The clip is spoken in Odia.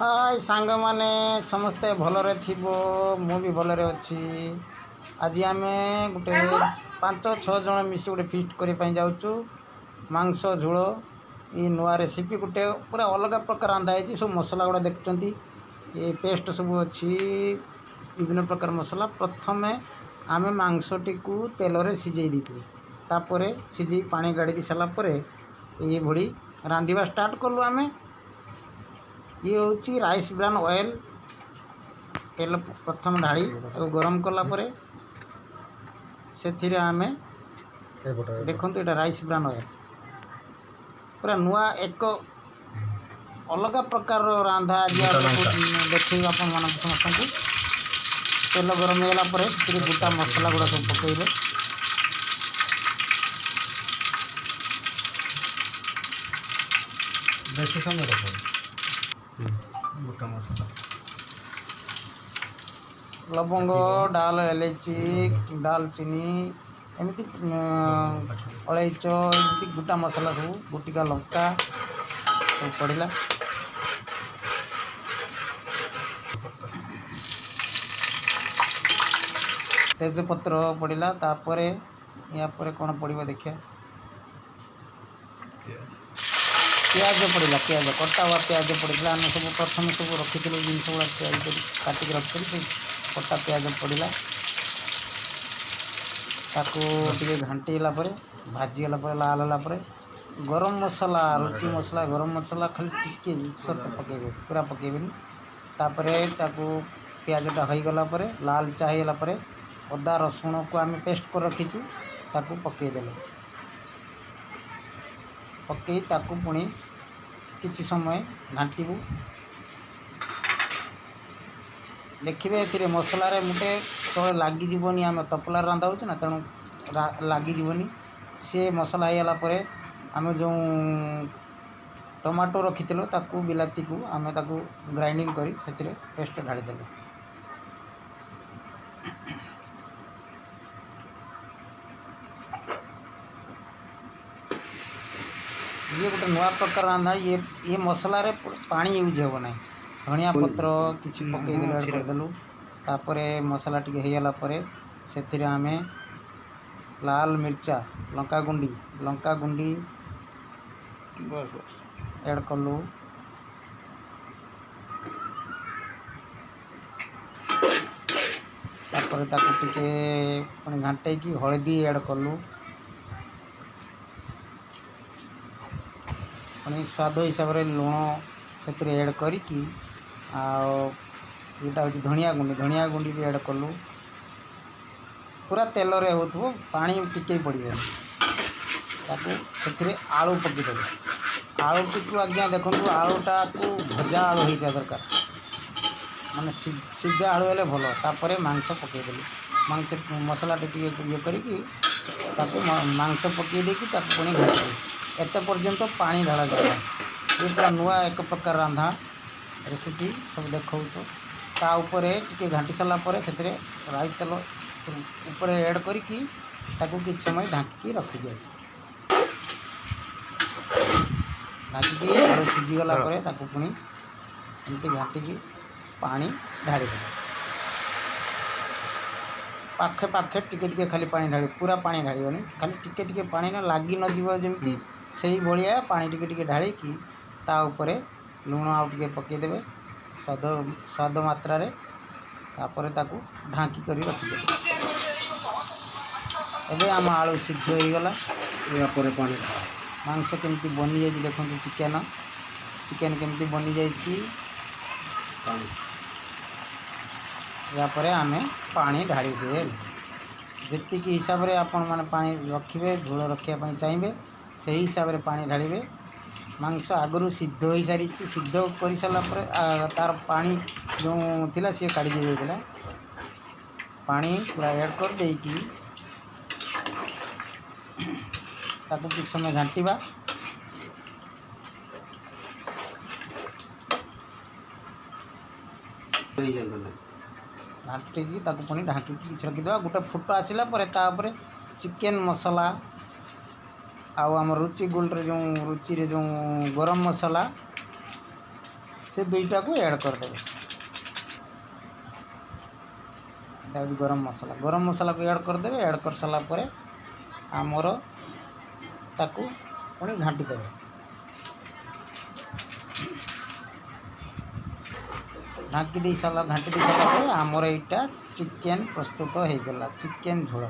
ହାଏ ସାଙ୍ଗମାନେ, ସମସ୍ତେ ଭଲରେ ଥିବ। ମୁଁ ବି ଭଲରେ ଅଛି। ଆଜି ଆମେ ଗୋଟେ 5-6 ଜଣ ମିଶି ଗୋଟେ ଫିଷ୍ଟ କରିବା ପାଇଁ ଯାଉଛୁ। ମାଂସ ଝୋଳ, ଏଇ ନୂଆ ରେସିପି ଗୋଟେ ପୁରା ଅଲଗା ପ୍ରକାର ରନ୍ଧା ହେଇଛି। ସବୁ ମସଲା ଗୁଡ଼ା ଦେଖୁଛନ୍ତି, ଏ ପେଷ୍ଟ ସବୁ ଅଛି, ବିଭିନ୍ନ ପ୍ରକାର ମସଲା। ପ୍ରଥମେ ଆମେ ମାଂସଟିକୁ ତେଲରେ ସିଝେଇ ଦେଇଥିଲୁ। ତାପରେ ସିଝେଇ ପାଣି କାଢ଼ି ଦେଇ ସାରିଲା ପରେ ଏଇଭଳି ରାନ୍ଧିବା ଷ୍ଟାର୍ଟ କଲୁ ଆମେ। ଇଏ ହେଉଛି ରାଇସ୍ ବ୍ରାନ୍ ଅଏଲ୍। ତେଲ ପ୍ରଥମେ ଢାଳି ତାକୁ ଗରମ କଲା ପରେ ସେଥିରେ ଆମେ ଦେଖନ୍ତୁ, ଏଇଟା ରାଇସ୍ ବ୍ରାନ୍ ଅଏଲ୍, ପୁରା ନୂଆ ଏକ ଅଲଗା ପ୍ରକାରର ରାନ୍ଧା ଆଜି ଦେଖେଇବୁ ଆପଣମାନଙ୍କୁ ସମସ୍ତଙ୍କୁ। ତେଲ ଗରମ ହେଇଗଲା ପରେ ସେଥିରେ ଗୋଟା ମସଲା ଗୁଡ଼ା ସବୁ ପକାଇବେ। ବେଶୀ ସମୟ ରଖ। ଗୋଟା ମସଲା। ଲବଙ୍ଗ, ଡାଲ, ଏଲାଇଚି, ଡାଲଚିନି, ଏମିତି ଅଳେଇଚ, ଏମିତି ଗୋଟା ମସଲା ସବୁ, ଗୋଟିକା ଲଙ୍କା ସବୁ ପଡ଼ିଲା। ତେଜପତ୍ର ପଡ଼ିଲା। ତାପରେ ୟା ପରେ କ'ଣ ପଡ଼ିବ ଦେଖିବା। ପିଆଜ ପଡ଼ିଲା। ପିଆଜ କଟା ହୁଆ ପିଆଜ ପଡ଼ିଥିଲା। ଆମେ ସବୁ ପ୍ରଥମେ ସବୁ ରଖିଥିଲୁ ଜିନିଷ ଗୁଡ଼ା, ତିଆରି କରି କାଟିକି ରଖିଥିଲୁ। ସେଇ କଟା ପିଆଜ ପଡ଼ିଲା। ତାକୁ ଟିକେ ଘାଣ୍ଟି ହେଲା ପରେ, ଭାଜିଗଲା ପରେ, ଲାଲ ହେଲା ପରେ ଗରମ ମସଲା, ରୁଚି ମସଲା, ଗରମ ମସଲା ଖାଲି ଟିକେ ଇସତ ପକାଇବେ, ପୁରା ପକାଇବେନି। ତାପରେ ତାକୁ ପିଆଜଟା ହୋଇଗଲା ପରେ, ଲାଲ ଚା ହେଇଗଲା ପରେ ଅଦା ରସୁଣକୁ ଆମେ ପେଷ୍ଟ କରି ରଖିଛୁ, ତାକୁ ପକାଇଦେଲେ। ପକାଇ ତାକୁ ପୁଣି କିଛି ସମୟ ଘାଣ୍ଟିବୁ। ଦେଖିବେ, ଏଥିରେ ମସଲାରେ ମୁଟେ ତଳେ ଲାଗିଯିବନି। ଆମେ ତପଲାରେ ରାନ୍ଧା ହେଉଛି ନା, ତେଣୁ ଲାଗିଯିବନି। ସିଏ ମସଲା ହେଇଗଲା ପରେ ଆମେ ଯେଉଁ ଟମାଟୋ ରଖିଥିଲୁ, ତାକୁ ବିଲାତିକୁ ଆମେ ତାକୁ ଗ୍ରାଇଣ୍ଡିଙ୍ଗ କରି ସେଥିରେ ପେଷ୍ଟ ଢାଳିଦେଲୁ। ଇଏ ଗୋଟେ ନୂଆ ପ୍ରକାର ରାନ୍ଧା। ଇଏ ମସଲାରେ ପାଣି ୟୁଜ୍ ହେବ ନାହିଁ। ଧନିଆ ପତ୍ର କିଛି ପକାଇଦେଲୁ, ଆଡ଼୍ କରିଦେଲୁ। ତାପରେ ମସଲା ଟିକେ ହେଇଗଲା ପରେ ସେଥିରେ ଆମେ ଲାଲ ମିର୍ଚା, ଲଙ୍କା ଗୁଣ୍ଡି, ଲଙ୍କା ଗୁଣ୍ଡି ବସ୍ ବସ୍। ଆଡ଼୍ କଲୁ। ତାପରେ ତାକୁ ଟିକେ ପୁଣି ଘାଣ୍ଟେଇକି ହଳଦୀ ଆଡ଼୍ କଲୁ। ପୁଣି ସ୍ୱାଦ ହିସାବରେ ଲୁଣ ସେଥିରେ ଆଡ଼୍ କରିକି, ଆଉ ଏଇଟା ହେଉଛି ଧନିଆ ଗୁଣ୍ଡି, ଧନିଆ ଗୁଣ୍ଡି ବି ଆଡ଼୍ କଲୁ। ପୁରା ତେଲରେ ହେଉଥିବ, ପାଣି ଟିକେ ପଡ଼ିବନି। ତାକୁ ସେଥିରେ ଆଳୁ ପକାଇଦେବେ। ଆଳୁଟିକୁ ଆଜ୍ଞା ଦେଖନ୍ତୁ, ଆଳୁଟାକୁ ଭଜା ଆଳୁ ହେଇଥିବା ଦରକାର, ମାନେ ସିଝା ଆଳୁ ହେଲେ ଭଲ। ତାପରେ ମାଂସ ପକାଇଦେଲି। ମାଂସ ମସଲାଟି ଟିକେ ଇଏ କରିକି ତାକୁ ମାଂସ ପକାଇ ଦେଇକି ତାକୁ ପୁଣି ଘାଣ୍ଟିଲି। ଏତେ ପର୍ଯ୍ୟନ୍ତ ପାଣି ଢଳାଯାଏ ନାହିଁ। ଇଏ ପୁରା ନୂଆ ଏକ ପ୍ରକାର ରାନ୍ଧା ରେସିପି ସବୁ ଦେଖାଉଛୁ। ତା ଉପରେ ଟିକେ ଘାଣ୍ଟି ସାରିଲା ପରେ ସେଥିରେ ରାଇ ତେଲ ଉପରେ ଆଡ଼୍ କରିକି ତାକୁ କିଛି ସମୟ ଢାଙ୍କିକି ରଖିଦିଆଯିବ। ଢାଙ୍କିକି ଆଳୁ ସିଝିଗଲା ପରେ ତାକୁ ପୁଣି ଏମିତି ଘାଣ୍ଟିକି ପାଣି ଢାଳିଦେବେ। ପାଖେ ପାଖେ ଟିକେ ଟିକେ ଖାଲି ପାଣି ଢାଳିବ, ପୁରା ପାଣି ଢାଳିବନି। ଖାଲି ଟିକେ ଟିକେ ପାଣି, ନା ଲାଗି ନଯିବ ଯେମିତି, ସେଇଭଳିଆ ପାଣି ଟିକେ ଟିକେ ଢାଳିକି ତା ଉପରେ ଲୁଣ ଆଉ ଟିକେ ପକାଇଦେବେ ସ୍ୱାଦ ମାତ୍ରାରେ। ତାପରେ ତାକୁ ଢାଙ୍କି କରି ରଖିଦେବେ। ଏବେ ଆମ ଆଳୁ ସିদ্ধ ହେଇଗଲା। ୟା ପରେ ପାଣି। ମାଂସ କେମିତି ବନିଯାଇଛି ଦେଖନ୍ତୁ। ଚିକେନ୍ କେମିତି ବନିଯାଇଛି। ପାଣି। ୟା ପରେ ଆମେ ପାଣି ଢାଳିଦେଲେ। ଯେତିକି ହିସାବରେ ଆପଣମାନେ ପାଣି ରଖିବେ, ଝୋଳ ରଖିବା ପାଇଁ ଚାହିଁବେ, ସେହି ହିସାବରେ ପାଣି ଢାଳିବେ। ମାଂସ ଆଗରୁ ସିଦ୍ଧ ହୋଇସାରିଛି। ସିଦ୍ଧ କରିସାରିଲା ପରେ ତା'ର ପାଣି ଯେଉଁ ଥିଲା, ସିଏ କାଢ଼ି ଦିଆଯାଇଥିଲା। ପାଣି ପୁରା ଆଡ଼୍ କରିଦେଇକି ତାକୁ କିଛି ସମୟ ଘାଣ୍ଟିବା। ଘାଣ୍ଟିକି ତାକୁ ପୁଣି ଢାଙ୍କିକି କିଛି ରଖିଦେବା। ଗୋଟେ ଫୁଟ ଆସିଲା ପରେ ତା ଉପରେ ଚିକେନ୍ ମସଲା ଆଉ ଆମ ରୁଚି ଗୋଲ୍ଡରେ ଯେଉଁ ରୁଚିରେ ଯେଉଁ ଗରମ ମସଲା ସେ ଦୁଇଟାକୁ ଆଡ଼୍ କରିଦେବେ। ଏଇଟା ହେଉଛି ଗରମ ମସଲା। ଗରମ ମସଲାକୁ ଆଡ଼୍ କରିଦେବେ। ଆଡ଼୍ କରିସାରିଲା ପରେ ଆମର ତାକୁ ପୁଣି ଘାଣ୍ଟି ଦେବେ। ଢାଙ୍କି ଦେଇ ସାରିଲା, ଘାଣ୍ଟି ଦେଇ ସାରିଲା ପରେ ଆମର ଏଇଟା ଚିକେନ୍ ପ୍ରସ୍ତୁତ ହେଇଗଲା, ଚିକେନ୍ ଝୋଳ।